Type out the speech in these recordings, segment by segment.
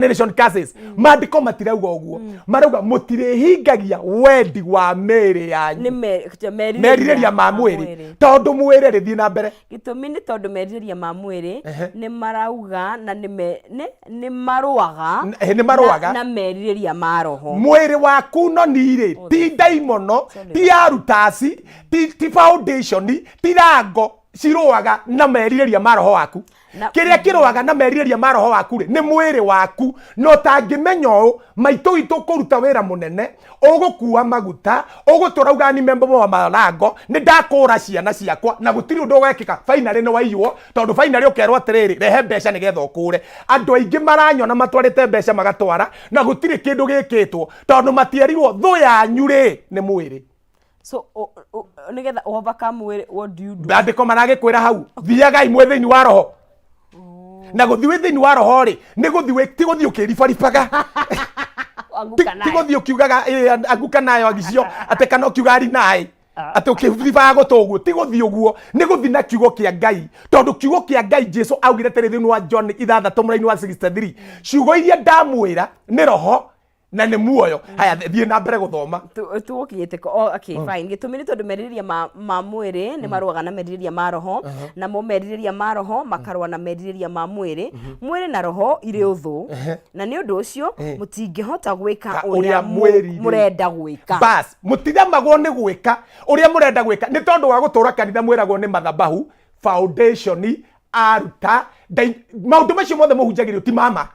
Generation curses. Maandĩko matirauga ũguo, marauga mũtirĩhingagia wendi wa mĩĩrĩ yanyu. Nĩ merirĩria merirĩria ma mwĩrĩ, tondũ mwĩrĩ rĩthiĩ na mbere. Gĩtũmi nĩ tondũ merirĩria ma mwĩrĩ nĩ marauga na nĩ marũaga Nĩ marũaga. na merirĩria ma roho. Mwĩrĩ waku noni rĩ, ti ndaimono, ti arutasi, ti foundation, ti rango cirũaga na merirĩria ma roho waku. Kĩrĩa kĩrũaga na merirĩria ma roho waku rĩ, nĩ mwĩrĩ waku. Na ũtangĩmenya ũũ, maitũ witũ, kũruta wĩra mũnene, ũgũkua maguta, ũgũtũra uga ni membo wa marango, nĩ ndakũra ciana ciakwa, na gũtirĩ ũndũ ũgekĩka. Finally nĩ waiywo, tondũ finally ũkerwo atĩrĩrĩ, rehe mbeca nĩgetha ũkũre. Andũ aingĩ maranyona matwarĩte mbeca magatwara na gũtirĩ kĩndũ gĩkĩtwo, tondũ matierirwo thũ yanyu rĩ nĩ mwĩrĩ. So nĩgetha overcome mwĩrĩ, what do you do? Andĩko maragĩkwĩra hau, thiagai mwĩ thĩinĩ wa roho. Na gũthiĩ wĩ thĩinĩ wa roho rĩ, nĩ gũthiĩ ti gũthiĩ ũkĩribaribaga. Anguka Ti nayo. gũthiĩ ũkiugaga "Ĩ, anguka nayo agicio," atĩ kana ũkiuga arinaĩ, atĩ ũkĩribaga gũtũ ũguo. Ti gũthiĩ ũguo, nĩ gũthiĩ na kiugo kĩa Ngai, tondũ kiugo kĩa Ngai, Jesu augire atĩrĩ thĩinĩ wa John 6 mũraini wa 63, "Ciugo iria ndamwĩra nĩ roho na nĩ muoyo." Haya, thiĩ na mbere gũthoma. Tũgũkinyĩte oh, okay, fine. Gĩtũmi nĩ tondũ merirĩria ma mwĩrĩ nĩ marũaga na merirĩria ma roho, namo merirĩria ma roho makarũa na merirĩria ma mwĩrĩ. Mwĩrĩ na roho irĩ ũthũ, na nĩ ũndũ ũcio mũtingĩhota gwĩka Ka ũrĩa ũrĩa mwĩrirĩirie. mũrenda gwĩka. Bas, mũtiremagwo nĩ gwĩka ũrĩa mũrenda gwĩka nĩ tondũ wa gũtũra kanitha mwĩragwo nĩ mathabahu, foundation, aruta maũndũ macio mothe mũhunjagĩrio ti mama.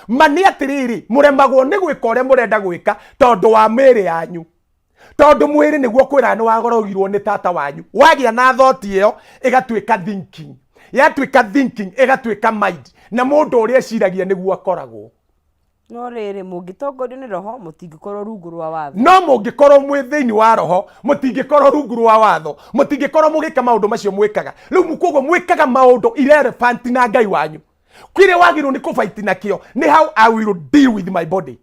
Ma nĩ atĩrĩrĩ, mũremagwo nĩ gwĩka ũrĩa mũrenda gwĩka tondũ wa mĩĩrĩ yanyu, tondũ mwĩrĩ nĩguo kwĩra nĩ wagorogirwo nĩ tata wanyu. Wagĩa na thought ĩyo, ĩgatuĩka thinking, yatuĩka thinking ĩgatuĩka mind, na mũndũ ũrĩa eciragia nĩguo akoragwo. No rĩrĩ, mũngĩtongorio nĩ roho, mũtingĩkorwo rungu rwa watho. No mũngĩkorwo mwĩ thĩinĩ wa roho, mũtingĩkorwo rungu rwa watho, mũtingĩkorwo mũgĩka maũndũ macio mwĩkaga rĩu. Koguo mwĩkaga maũndũ irrelevant na Ngai wanyu. Kĩrĩa wagĩrĩirwo nĩ kũbaiti nakĩo nĩ how I will deal with my body.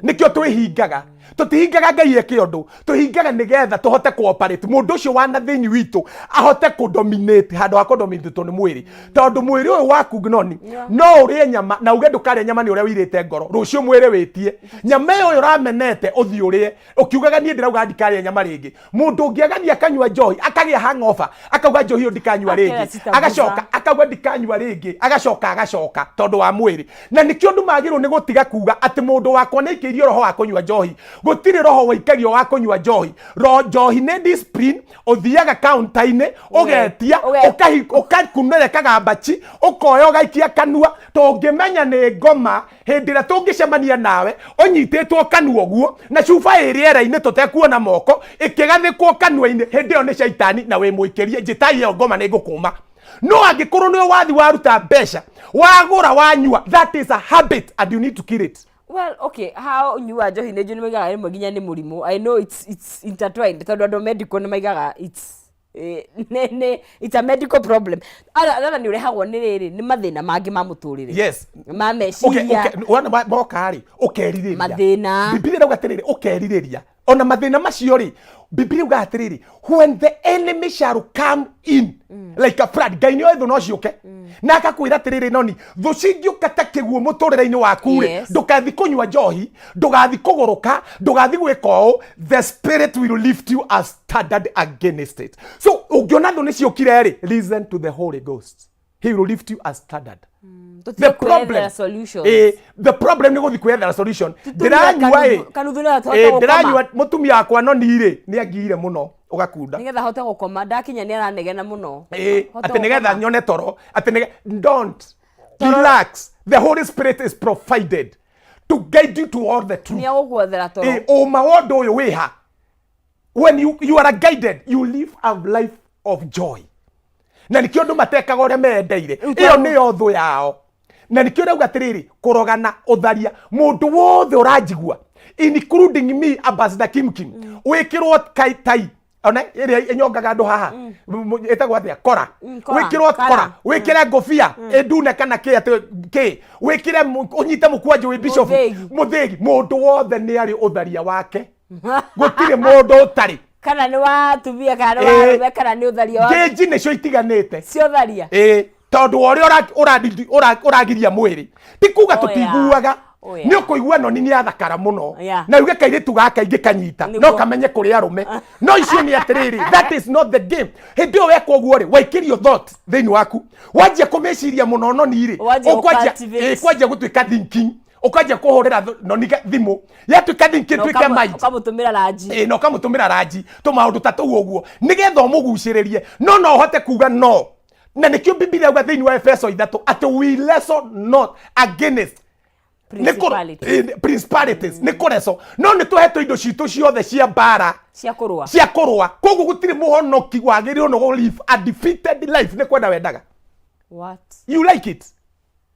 Nĩkĩo twĩhingaga. Tũtihingaga Ngai eke ũndũ, tũhingaga nĩgetha tũhote kũoperate, mũndũ ũcio wa na thĩinĩ witũ ahote kũdominate handũ ha kũdominate nĩ mwĩrĩ, tondũ mwĩrĩ ũyũ waku noni no ũrĩe nyama na uge ndũkarĩa nyama nĩ ũrĩa wĩirĩte ngoro. Rũciũ mwĩrĩ wĩtie nyama ĩyo ũramenete, ũthiĩ ũrĩe ũkiugaga niĩ ndĩrauga ndikarĩa nyama rĩngĩ. Mũndũ ũngĩ agathiĩ akanyua njohi, akagĩa hangover, akauga njohi ĩyo ndikanyua Akera rĩngĩ. citaguza. Agacoka akauga ndikanyua rĩngĩ, agacoka agacoka, tondũ wa mwĩrĩ. Na nĩkĩo andũ magĩrĩirwo nĩ gũtiga kuga atĩ mũndũ wakwa nĩ aikĩirio roho wa kũnyua njohi. Gũtirĩ roho waikagio wa kũnyua njohi. Ro njohi nĩ discipline. Ũthiaga kaunta-inĩ, ũgetia, ũkakunĩra kagambachi, ũkoya, ũgaikia kanua. Tũngĩmenya nĩ ngoma hĩndĩ ĩrĩa tũngĩcemania nawe ũnyitĩtwo kanua ũguo na cuba ĩ rĩera-inĩ tũtekuona moko ĩkĩgathĩkwo kanua-inĩ, hĩndĩ ĩyo nĩ caitani na wĩ mũikĩrie. Njĩtai ĩyo ngoma nĩ ngũkũma. No angĩkorwo nĩwe wathi waruta mbeca, wagũra, wanyua, that is a habit and you need to kill it. Well, okay, how ũnyua njohi nĩ njũĩ nĩ maigaga rĩmwe nginya nĩ mũrimũ. I know it's intertwined, tondũ andũ medical nĩ maigaga it's eh, nĩ nĩ it's a medical problem. Ara nĩ ũrehagwo nĩ rĩrĩ, nĩ mathĩna mangĩ ma mũtũrĩre, ma meciria. Okay, wona moka rĩ, ũkerirĩria. Mathĩna. Bibilia ĩrauga atĩrĩrĩ, ũkerirĩria ona mathĩna macio rĩ. Bibilia ĩugaga atĩrĩrĩ, "When the enemy shall come in like a flood." Ngai nĩ oĩ thũ no ciũke, na akakwĩra atĩrĩrĩ, noni thũ cingĩũka ta kĩguũ mũtũrĩre-inĩ waku rĩ, ndũkathi kũnyua njohi, ndũgathi kũgũrũka, ndũgathi gwĩka ũũ. The spirit will lift you a standard against it. So ũngĩona thũ nĩ ciũkire rĩ, listen to the Holy Ghost, he will lift you a standard. Tũtige The problem kwĩyethera solutions. The problem nĩ gũthiĩ kwĩyethera solution. Tũtũmie Ndĩranyua ĩ. Kanuthu nĩgetha tũhote gũkoma. Ndĩranyua, mũtumia wakwa noni rĩ, nĩ angiire mũno ũgakunda. Nĩgetha hote gũkoma, ndakinya nĩ aranegena mũno. Ĩ Hote atĩ nĩgetha gũkoma. nyone toro, atĩ nĩge don't relax. The Holy Spirit is provided to guide you to all the truth. Nĩ agũkwethera toro. Ũma wa ũndũ ũyũ wĩha, when you are guided, you live a life of joy. Na nĩkĩo andũ matekaga ũrĩa mendeire. Rĩu ĩyo nĩyo thũ yao. Na nĩkĩo ndauga atĩrĩrĩ, kũrogana, ũtharia, mũndũ wothe ũranjigua, including me, Ambassador Kim Kim, wĩkĩrwo kai tai one ĩrĩa ĩnyongaga andũ haha, ĩtagwo atĩa, kora. Kora, wĩkĩrwo kara. Kora, wĩkĩre ngũbia ĩndune kana kĩ, atĩ kĩ wĩkĩre, ũnyite mũkwanjũ wĩ bishop. Mũthĩgi. Mũthĩgi. Mũndũ wothe nĩ arĩ ũtharia wake, gũtirĩ mũndũ ũtarĩ. Kana nĩ wa atumia, kana nĩ wa arũme, kana nĩ ũtharia wa ngĩnji nĩcio itiganĩte. Ciotharia. Ĩ, tondũ wa ũrĩa ũragiria mwĩrĩ, ti kuga Oh, yeah. tũtiguaga. Oh, yeah. Nĩ ũkũigua noni nĩ athakara mũno na uge kairĩtu gaka ingĩkanyita Nĩguo. no kamenye kũrĩ arũme. No icio nĩ atĩrĩrĩ, that is not the game. Hĩndĩ ĩyo weka ũguo rĩ, waikĩrio thought thĩinĩ waku, wanjia kũmĩciria mũno noni rĩ, Wanjia ũkwanjia gũ-cultivate. Kwanjia gũtuĩka thinking, ũkanjia kũhũrĩra noni thimũ, yatuĩka thinking, Na tuĩke mind. Ũkamũtũmĩra ranji. Ĩ, na ũkamũtũmĩra ranji, tũmaũndũ ta tũu ũguo, nĩgetha ũmũgucĩrĩrie, no no ũhote kuga no. Na nĩkĩo Bibilia yauga thĩinĩ wa Efeso 3 atĩ we wrestle not against Principalities. Principalities, nĩ kũreco, no nĩ tũhetwo indo citũ ciothe cia mbara cia kũrũa. Cia kũrũa. Koguo gũtirĩ mũhonoki wagĩrĩirwo nĩ gũ live a defeated life. Nĩ kwenda wendaga. What? You like it.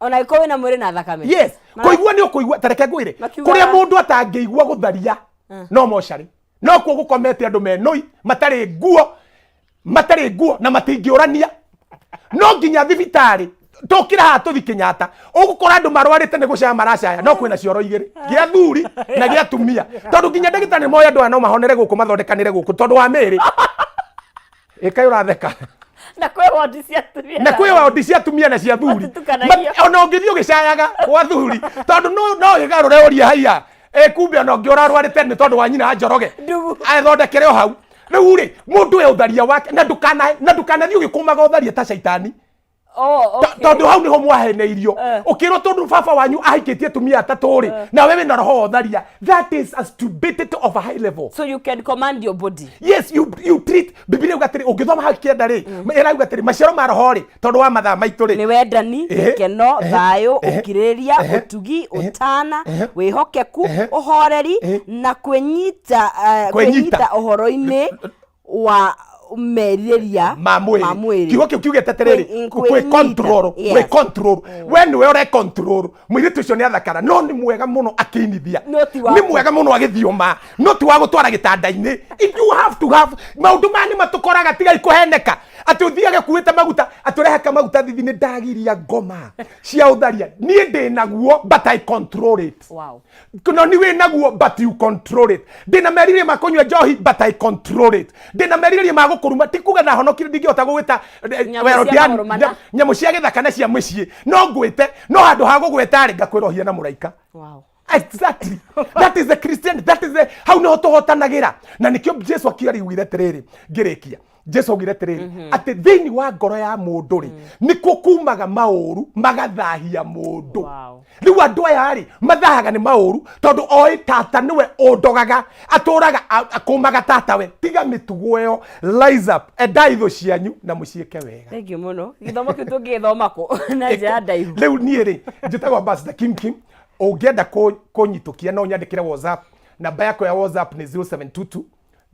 Ona ĩkorwo wĩna mwĩrĩ na thakame. Yes. Kũigua nĩ ũkũigua, ta reke ngwĩre, kũrĩa mũndũ atangĩigua gũtharia no mocarĩ, no kuo gũkomete andũ menũi, matarĩ nguo, matarĩ nguo na matingĩũrania, no nginya thibitarĩ tũkĩra haha tũthi Kenyatta, ũgũkora andũ marwarĩte nĩ gũcaya maracaya, no kwĩna cioro igĩrĩ, gĩa thuri na gĩa atumia, tondũ nginya ndagĩtarĩ nĩ moĩ andũ aya no mahonere gũkũ, mathondekanĩre gũkũ tondũ wa mĩĩrĩ ĩkaĩ ũratheka. Na kwĩ wondi cia atumia. Na kwĩ wondi cia atumia na cia thuri. Matitukanagia. Ona ũngĩthiĩ ũgĩcayaga gwa thuri, tondũ no ĩgarũre ũrie haiya, ĩ kumbe ona ũngĩ ũrarwarĩte nĩ tondũ wa nyina wa Njoroge. Ndugu. Athondekere o hau. Rĩu rĩ, mũndũ we ũtharia wake, na ndũkanathiĩ ũgĩkũmaga ũtharia ta caitani. Oh, okay. Tondũ hau nĩho mwaheneirio, ũkĩrwo tondũ baba wanyu ahikĩtie atumia atatũ rĩ, nawe wĩna roho wa ũtharia. That is a stupidity of a high level. So you can command your body. Yes, you treat, Bibilia yuga atĩrĩ, ũngĩthoma hau 9 rĩ, ĩrauga atĩrĩ, maciaro ma roho rĩ, tondũ wa mathaa maitũ rĩ, Nĩ wendani, gĩkeno, thayũ, ũkirĩrĩria, ũtugi, ũtana, wĩhokeku, ũhoreri na kwĩnyita, Kwĩnyita. Kwĩnyita ũhoro-inĩ wa merirĩria ma mwĩrĩ. Kiugo kĩu kiugĩte atĩrĩrĩ, kwĩ Kwĩnyita. Control. Kwĩ control, we nĩwe ũre control. Mũirĩtu ũcio nĩ athakara, no nĩ mwega mũno akĩinithia, No ti wa nĩ mwega mũno agĩthiũma, no ti wa gũtwara gĩtanda-inĩ. If you have to have maũndũ maya nĩ matũkoraga, tigai kũheneka atĩ ũthiage kuĩte maguta, atĩ ũrehaka maguta thithi. Nĩ ndagiria ngoma cia ũtharia. Niĩ ndĩ naguo, but I control it. No nĩ wĩ naguo, but you control it. Ndĩna merirĩria ma kũnyua njohi, but I control it. Ndĩna merirĩria ma gũkũruma, ti kuga ndahonokire ndingĩhota gũgwĩta Nyamũ wero cia magũrũ mana. Nyamũ cia gĩthaka na cia mũciĩ no ngwĩte, no handũ ha gũgwĩta rĩ, ngakwĩra ũhie na mũraika. Exactly, that is the Christian, that is the, hau niho tũhotanagĩra. Na nĩkĩo Jesu akiariugire atĩrĩrĩ, ngĩrĩkia, Jesu augire atĩrĩrĩ, atĩ thĩinĩ wa ngoro ya mũndũ rĩ, nĩkuo kumaga maũru magathahia mũndũ. Rĩu andũ aya rĩ, mathahaga nĩ maũru tondũ oĩ tata nĩwe ũndogaga, atũraga akũmaga tata we. Tiga mĩtugo ĩyo, rise up, endai thũ cianyu na mũciĩke wega. Thank you mũno. Gĩthomo kĩu tũngĩgĩthoma kũ na njĩra ndaihu? Rĩu niĩ rĩ, njĩtagwo Ambassador Kim Kim. Ũngĩenda kũnyitũkia, no ũnyandĩkĩre WhatsApp. Namba yakwa ya WhatsApp nĩ 0722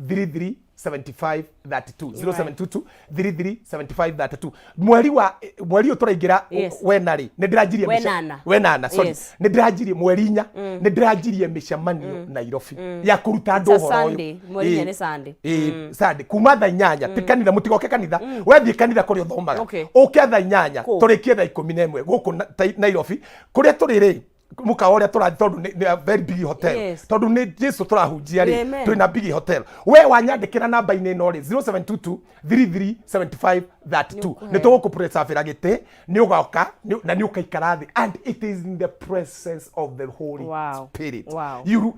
33 75 32, 0722 33 75 32. Mweri wa mweri ũyũ tũraingĩra, wena rĩ, nĩ ndĩranjirie Wenana. Wenana, sorry. Nĩ ndĩranjirie mweri 4, nĩ ndĩranjirie mĩcemanio Nairobi ya kũruta andũ It's a ũhoro ũyũ. Sunday. Mweri 4 nĩ Sunday. Ĩĩ, Sunday kuma thaa 8. Ti kanitha, mũtigoke kanitha. Wethiĩ kanitha kũrĩa ũthomaga, ũke thaa 8, Kũ? Tũrĩkie thaa 11 gũkũ Nairobi kũrĩa tũrĩ rĩ, mũkawa ũrĩa tũrathiĩ, tondũ nĩ a very big hotel. Tondũ nĩ Jesu tũrahunjia rĩ, twĩna big hotel. We wanyandĩkĩra namba-inĩ ĩno rĩ, 0722 33 75 32, nĩ tũgũkũpreservĩra gĩtĩ, nĩ ũgoka na nĩ ũkaikara thĩ, and it is in the presence of the Holy Spirit. You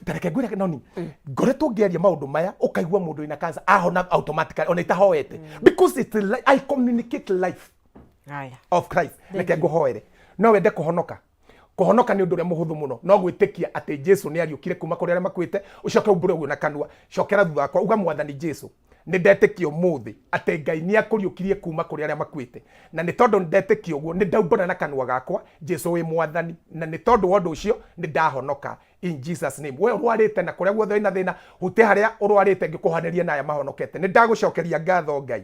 tareke ngwĩre, noni ngoretwo ngĩaria maũndũ maya, ũkaigua mũndũ wĩna cancer ahona automatically ona itahoete, because it's I communicate life Haya. of Christ. Reke ngũhoere. No wende kũhonoka? Kũhonoka nĩ ũndũ ũrĩa mũhũthũ mũno, no gwĩtĩkia atĩ Jesu nĩ ariũkire kuma kũrĩ arĩa makuĩte, ũcoke umbũre ũguo na kanua. Cokera thutha wakwa, uga, "Mwathani Jesu, nĩ ndetĩkia ũmũthĩ atĩ Ngai nĩ akũriũkirie kuma kũrĩ arĩa makuĩte, na nĩ tondũ nĩ ndetĩkia ũguo, nĩ ndaumbũra na kanua gakwa Jesu wĩ Mwathani, na nĩ tondũ wa ũndũ ũcio nĩ ndahonoka, in Jesus name." We ũrwarĩte na kũrĩa guothe wĩna thĩna, hutia harĩa ũrwarĩte, ngĩkũhanĩria na aya mahonokete. Nĩ ndagũcokeria ngatho, Ngai,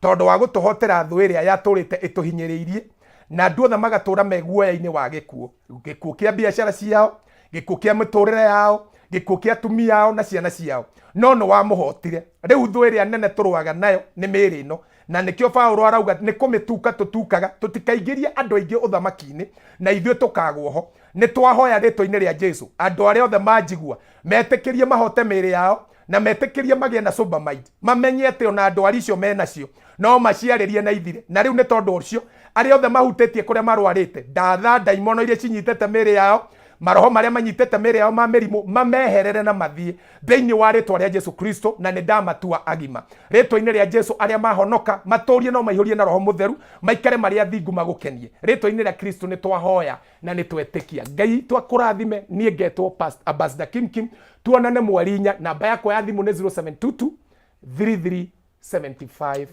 tondũ wa gũtũhotera thũ ĩrĩa yatũrĩte ĩtũhinyĩrĩirie, na andũ othe magatũra me guoya-inĩ wa gĩkuũ, gĩkuũ kĩa biacara ciao, gĩkuũ kĩa mĩtũrĩre yao, gĩkuũ kĩa atumia ao na ciana ciao, no nĩ wamũhotire. Rĩu thũ ĩrĩa nene tũrũaga nayo nĩ mĩĩrĩ ĩno, na nĩkĩo Paũlũ arauga nĩ kũmĩtuka tũtukaga, tũtikaingĩrie andũ aingĩ ũthamaki-inĩ na ithuĩ tũkagwo ho. Nĩ twahoya rĩtwa-inĩ rĩa Jesu, andũ arĩa othe manjigua metĩkĩrie mahote mĩĩrĩ yao, na metĩkĩrie magĩe na sober mind, mamenye atĩ ona ndwari icio menacio no maciarĩrie na ithire. Na rĩu nĩ tondũ ũcio, arĩa othe mahutĩtie kũrĩa marwarĩte, ndatha ndaimono iria cinyitĩte mĩĩrĩ yao. Maroho marĩa manyitĩte mĩĩrĩ yao ma mĩrimũ mameherere na mathiĩ thĩinĩ wa rĩtwa rĩa Jesu Kristo, na nĩ ndamatua agima rĩtwa-inĩ rĩa Jesu. Arĩa mahonoka matũrie no maihũrie na Roho Mũtheru, maikare marĩ athingu magũkenie. Rĩtwa-inĩ rĩa Kristo nĩ twahoya na nĩ twetĩkia. Ngai twakũrathime. Niĩ ngetwo Ambassador Kim Kim. Tuonane mweri 4. Namba yakwa ya thimũ nĩ 0722 33 75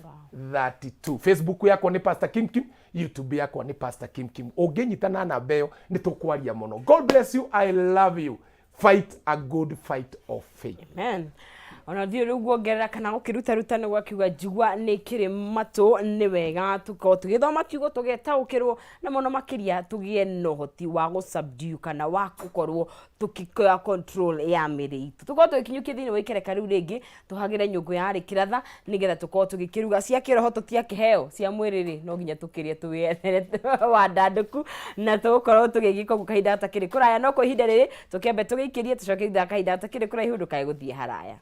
32. Facebook yakwa nĩ Pastor Kim Kim, YouTube yakwa nĩ Pastor Kim Kim. Ũngĩnyita na namba ĩyo nĩ tũkwaria mũno. God bless you, I love you. Fight a good fight of faith. Amen. Ona thiĩ rĩu guongerera kana gũkĩrutaruta nĩ gwakiuga njigua nĩ kĩrĩ matũ. Nĩ wega tũkorwo tũgĩthoma kiugo, tũgetaũkĩrwo, na mũno makĩria tũgĩe na ũhoti wa gũ-subdue kana wa gũkorwo tũkĩoya control ya mĩrĩ itũ. Tũkorwo tũgĩkinyũkia thĩinĩ wa ikereka rĩu rĩngĩ, tũhagĩre nyũngũ ya rĩkĩratha nĩgetha tũkorwo tũgĩkĩruga cia kĩroho. Tũtiakĩheo cia mwĩrĩ rĩ, no nginya tũkĩrĩe tũwĩethere wandandũku, na tũgũkorwo tũgĩgĩka ũguo kahinda gatakĩrĩ kũraya. No kwa ihinda rĩrĩ tũkĩambe tũgĩikĩrie, tũcoke thutha wa kahinda gatakĩrĩ kũraihu. Ndũkae gũthiĩ haraya.